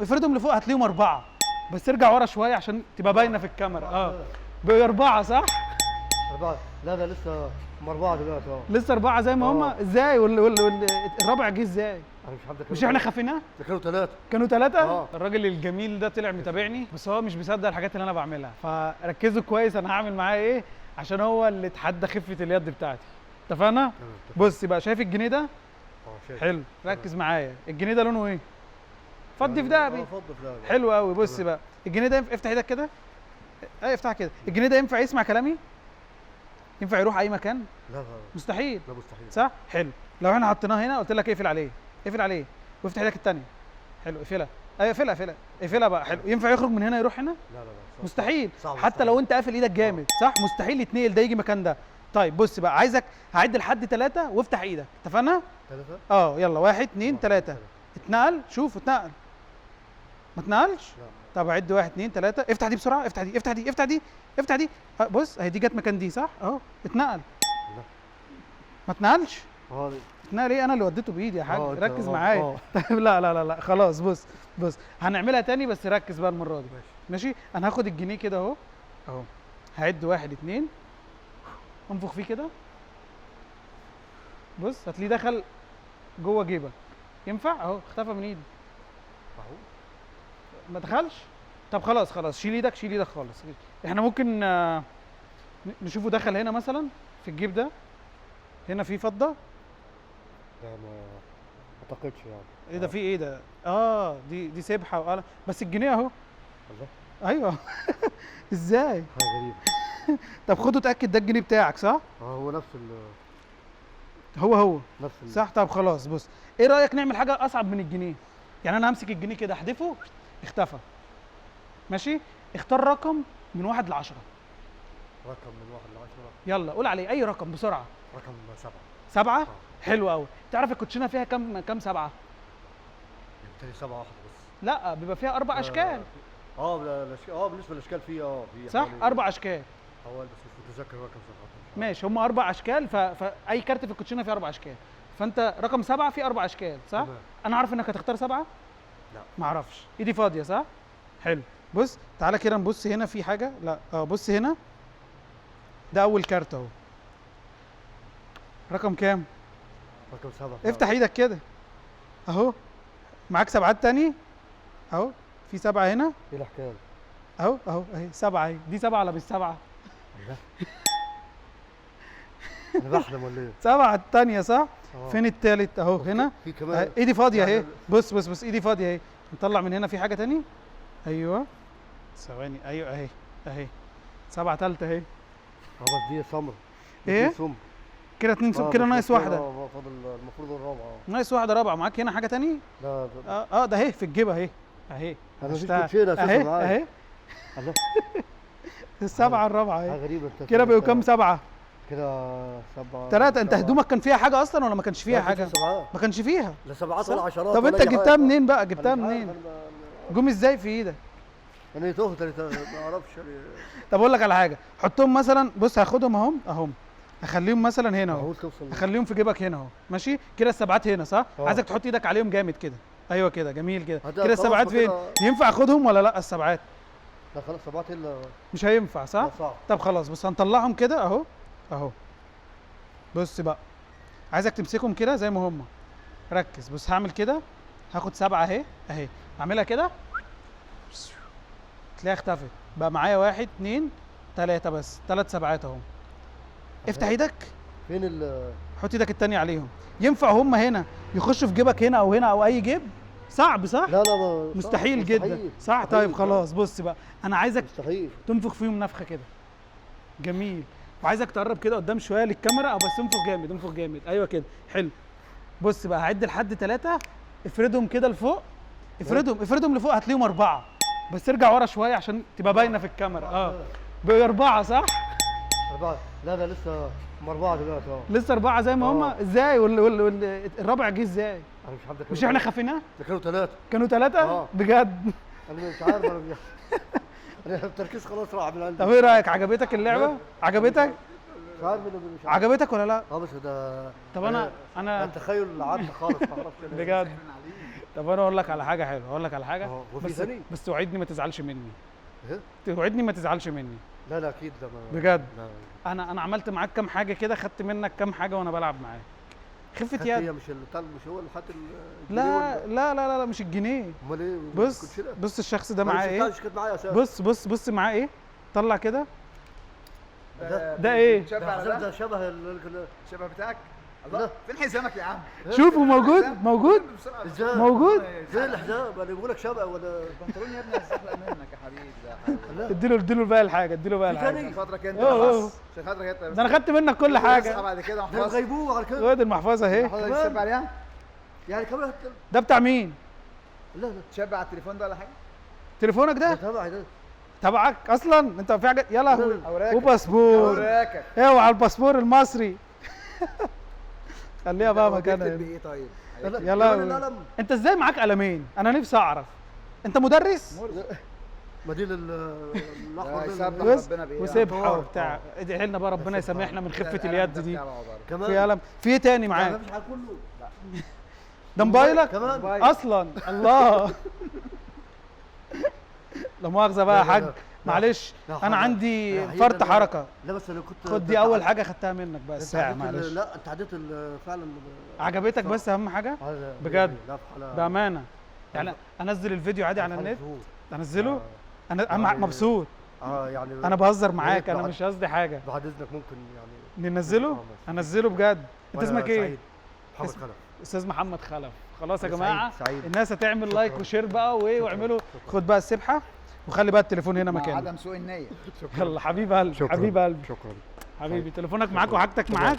افردهم لفوق هتلاقيهم 4، بس ارجع ورا شوية عشان تبقى باينة في الكاميرا. ب4 صح؟ 4. لا ده لسه هم 4 دلوقتي. لسه 4 زي ما هم. ازاي؟ الرابع جه ازاي؟ انا مش عارف. مش احنا خفيناه؟ ده كانوا 3. كانوا 3؟ الراجل الجميل ده طلع متابعني، بس هو مش بيصدق الحاجات اللي انا بعملها، فركزوا كويس انا هعمل معاه ايه عشان هو اللي اتحدى خفه اليد بتاعتي. اتفقنا؟ بص بقى، شايف الجنيه ده؟ شايف. حلو، ركز معايا. الجنيه ده لونه ايه؟ فضي في دهبي. فضي في دهبي. حلو قوي. بص بقى، الجنيه ده افتح ايدك كده. اي افتح كده. الجنيه ده ينفع يسمع كلامي؟ ينفع يروح اي مكان؟ لا، لا، مستحيل. لا مستحيل. صح؟ حلو. لو احنا حطيناه هنا، قلت لك اقفل عليه، اقفل عليه، وافتح ايدك الثانية. حلو، اقفلها. ايوه اقفلها، اقفلها، اقفلها بقى. حلو. ينفع يخرج من هنا يروح هنا؟ لا، لا، لا، صعب. مستحيل. صعب، حتى مستحيل. لو انت قافل ايدك جامد، صح؟ مستحيل يتنقل ده يجي مكان ده. طيب بص بقى، عايزك هعد لحد 3 وافتح ايدك. اتفقنا؟ 3؟ يلا، 1 2 3. اتنقل، شوف اتنقل. ما اتنقلش؟ لا. طب عد 1 2 3. افتح دي بسرعة، افتح دي، افتح دي، افتح دي، افتح دي. بص اهي دي جت مكان دي، صح؟ اهو اتنقل. لا. ما اتنقلش؟ اتنقل ايه؟ انا اللي وديته بايدي يا حاج. ركز معايا. طيب لا، لا، لا، لا، خلاص. بص، بص، هنعملها تاني بس ركز بقى المرة دي. ماشي. ماشي؟ انا هاخد الجنيه كده اهو، اهو، هعد 1 2، انفخ فيه كده. بص هتلاقيه دخل جوه جيبك. ينفع؟ اهو اختفى من ايدي. اهو. ما دخلش؟ طب خلاص، خلاص، شيل ايدك، شيل ايدك خالص. احنا ممكن نشوفه دخل هنا مثلا في الجيب ده. هنا في فضة؟ لا، ما اعتقدش يعني. ايه ده؟ في ايه ده؟ دي سبحة وقلم، بس الجنيه اهو. الله. ايوه. ازاي؟ حاجة غريبة. طب خده اتأكد ده الجنيه بتاعك صح؟ هو نفس هو هو. نفس صح؟ طب خلاص. بص، ايه رأيك نعمل حاجة أصعب من الجنيه؟ يعني أنا همسك الجنيه كده أحدفه، اختفى. ماشي؟ اختار رقم من 1 ل10. رقم من 1 ل10. يلا قول عليه أي رقم بسرعة. رقم 7. 7؟ حلو قوي. تعرف الكوتشينة فيها كام 7؟ بالتالي 7 واحدة بس. لا، بيبقى فيها 4 أشكال. بالنسبة للأشكال فيها صح؟ حوالي 4 أشكال. حوالي، بس مش متذكر رقم 7. ماشي، هم 4 أشكال، فأي كارت في الكوتشينة فيه 4 أشكال، فأنت رقم 7 فيه 4 أشكال، صح؟ تمام. أنا عارف إنك هتختار 7؟ لا. ما أعرفش، إيدي فاضية صح؟ حلو. بص تعالى كده نبص هنا في حاجة. لا، بص هنا، ده أول كارت أهو. رقم كام؟ رقم 7. افتح ايدك كده اهو، معاك 7 تاني اهو، في 7 هنا. ايه الحكاية؟ اهو، اهو، اهي 7 اهي. دي 7 ولا مش 7؟ لا. انا بحلم ولا ايه؟ 7 التانية صح؟ فين التالت؟ اهو هنا. في كمان. ايدي فاضية اهي. بص، بص، بص، ايدي فاضية اهي. نطلع من هنا في حاجة تاني؟ ايوه ثواني. ايوه اهي، اهي 7 تالتة اهي. بس دي سمر. ايه؟ دي سمر. كده 2 سمر، كده بس ناقص كده واحدة. فاضل المفروض الرابعة. ناقص واحدة رابعة. معاك هنا حاجة تاني؟ لا، لا. ده اهي في الجيب اهي، اهي. أنا مفيش عشتها. كوتشينة أساساً أهي، معايا. أهي. الله. السبعة الرابعة أهي. حاجة غريبة أنت. كده بقوا كام؟ 7. كده 7. 3. أنت 7. هدومك كان فيها حاجة أصلاً ولا ما كانش فيها لا، كان حاجة؟ فيها 7. ما كانش فيها. لا 7 صح؟ ولا عشرات طب ولا أنت أي جبتها حاجة. منين بقى؟ جبتها أنا مش عارف، منين؟ أنا جم إزاي في إيدك؟ أنا تهت، أنا ما أعرفش. طب أقول لك على حاجة، حطهم مثلاً، بص هاخدهم أهم، أهم. هخليهم مثلاً هنا أهو. معقول توصل هخليهم في جيبك هنا أهو. ماشي؟ كده السبعات هنا صح؟ عايزك تحط إيدك عليهم جامد كده. أيوه كده، جميل كده. هتبقى كده خلاص السبعات ما فين؟ كده. ينفع آخدهم ولا لأ السبعات؟ لا خلاص، 7 إلا مش هينفع صح؟ لا، صعب. طب خلاص، بص هنطلعهم كده أهو، أهو. بص بقى، عايزك تمسكهم كده زي ما هم. ركز، بص هعمل كده، هاخد 7 أهي، أهي، هعملها كده، تلاقيها اختفت. بقى معايا 1 2 3 بس، 3 سبعات أهو. افتح ايدك. فين ال حط ايدك التانية عليهم. ينفع هم هنا يخشوا في جيبك هنا او هنا او اي جيب؟ صعب صح؟ لا، لا، ما صعب. مستحيل جدا. مستحيل. صح؟ مستحيل. طيب خلاص، بص بقى، انا عايزك مستحيل. تنفخ فيهم نفخه كده. جميل. وعايزك تقرب كده قدام شوية للكاميرا، او بس انفخ جامد، انفخ جامد. ايوه كده، حلو. بص بقى، هعد لحد 3، افردهم كده لفوق، افردهم، افردهم لفوق، هتلاقيهم 4، بس ارجع ورا شوية عشان تبقى باينة في الكاميرا. ب4 صح؟ 4. لا، ده لسه هم 4 دلوقتي. لسه 4 زي ما هم. ازاي؟ الرابع جه ازاي؟ انا مش عارف. ده مش احنا خفيناه؟ ده كانوا 3. كانوا 3؟ بجد؟ انا مش عارف، انا مش انا التركيز خلاص راح من عندي. طب ايه رايك؟ عجبتك اللعبة؟ لا. عجبتك؟ مش عارف، انا مش عارف. عجبتك ولا لا؟ بس ده طب انا التخيل عدى خالص، ما اعرفش أنا. بجد. طب انا اقول لك على حاجة حلوة، اقول لك على حاجة، وفي بس ثاني؟ بس توعدني ما تزعلش مني. إيه؟ توعدني ما تزعلش مني. لا لا اكيد ده ما بجد. لا. انا عملت معاك كام حاجة كده، خدت منك كام حاجة وانا بلعب معاك. خفه خدت يد. هي مش اللي بتاع، مش هو اللي حاطط الجنيه لا لا لا لا, لا مش الجنيه. امال ايه؟ بص الكوتشينة؟ بص الشخص ده ما معاه أنا ايه؟ مش كانت معايا اساسا. بص بص بص معاه ايه؟ طلع كده. ده ده ايه؟ شبه على ده ده، شبه شبه بتاعك. الله، فين حزامك يا عم؟ شوفوا موجود موجود بسرعة. ازاي؟ موجود. زي الحزام، انا بقول لك شبه ولا البنطلون يا ابني هيزحلق منك يا حبيبي ده. لا. اديله بقى الحاجة، اديله بقى في الحاجة. تاني؟ عشان خاطرك انت أوه. بس، عشان خاطرك انت بس. ده انا خدت منك كل اصحى حاجة. بعد كده ده محفظة. غيبوبة على كده. خد المحفظة اهي. المحفظة دي تشبع عليها؟ يعني كمان ده بتاع مين؟ لا لا تشبع على التليفون ده ولا حاجة؟ تليفونك ده ده تبعي ده. تبعك اصلا؟ انت في حاجة؟ يا لهوي. أوراقك. وباسبور. اوراقك. اوعى الباسبور المصري. خليها بقى هو بيكتب مكانها. بايه طيب؟ لا، يا كمان لهوي. القلم. انت ازاي معاك قلمين؟ انا نفسي اعرف. انت مدرس؟ ما دي الاحمر يسبح ده. بص ربنا بايه؟ وسبحه طار. وبتاع. ادعي لنا بقى ربنا يسامحنا من خفه القلم اليد ده دي. بتاع بابا برضه. كمان في قلم، في ايه تاني لا، معاك؟ مفيش حاجة كله. ده موبايلك كمان. موبايل. اصلا. الله. لا مؤاخذة بقى يا لا، لا، حاج، لا. معلش لا، انا حاجة. عندي لا، حقيقي فرط لا، حركة. لا بس انا كنت خد دي اول حاجة خدتها منك بقى أنت الساعة، عديت معلش. لا انت عديت فعلا. عجبتك بس اهم حاجة بجد. لا في حالة بامانه يعني انزل الفيديو عادي على في حالة النت؟ ذهول. انزله؟ انا يعني مبسوط. يعني انا بهزر يا معاك، ريت انا بعد- مش قصدي حاجة. بعد اذنك ممكن يعني ننزله؟ ماشي. انزله بجد. انت وأنا اسمك ايه؟ سعيد. محمد خلف. استاذ محمد خلف. خلاص يا سعيد، جماعة، سعيد. الناس هتعمل شكراً. like و share بقى وايه واعملوا. شكراً. خد بقى السبحة وخلي بقى التليفون هنا مع مكانه. عدم سوء النية. يلا حبيب قلبي، شكراً. حبيب قلبي، شكرا حبيبي. تليفونك معاك وحاجتك معاك.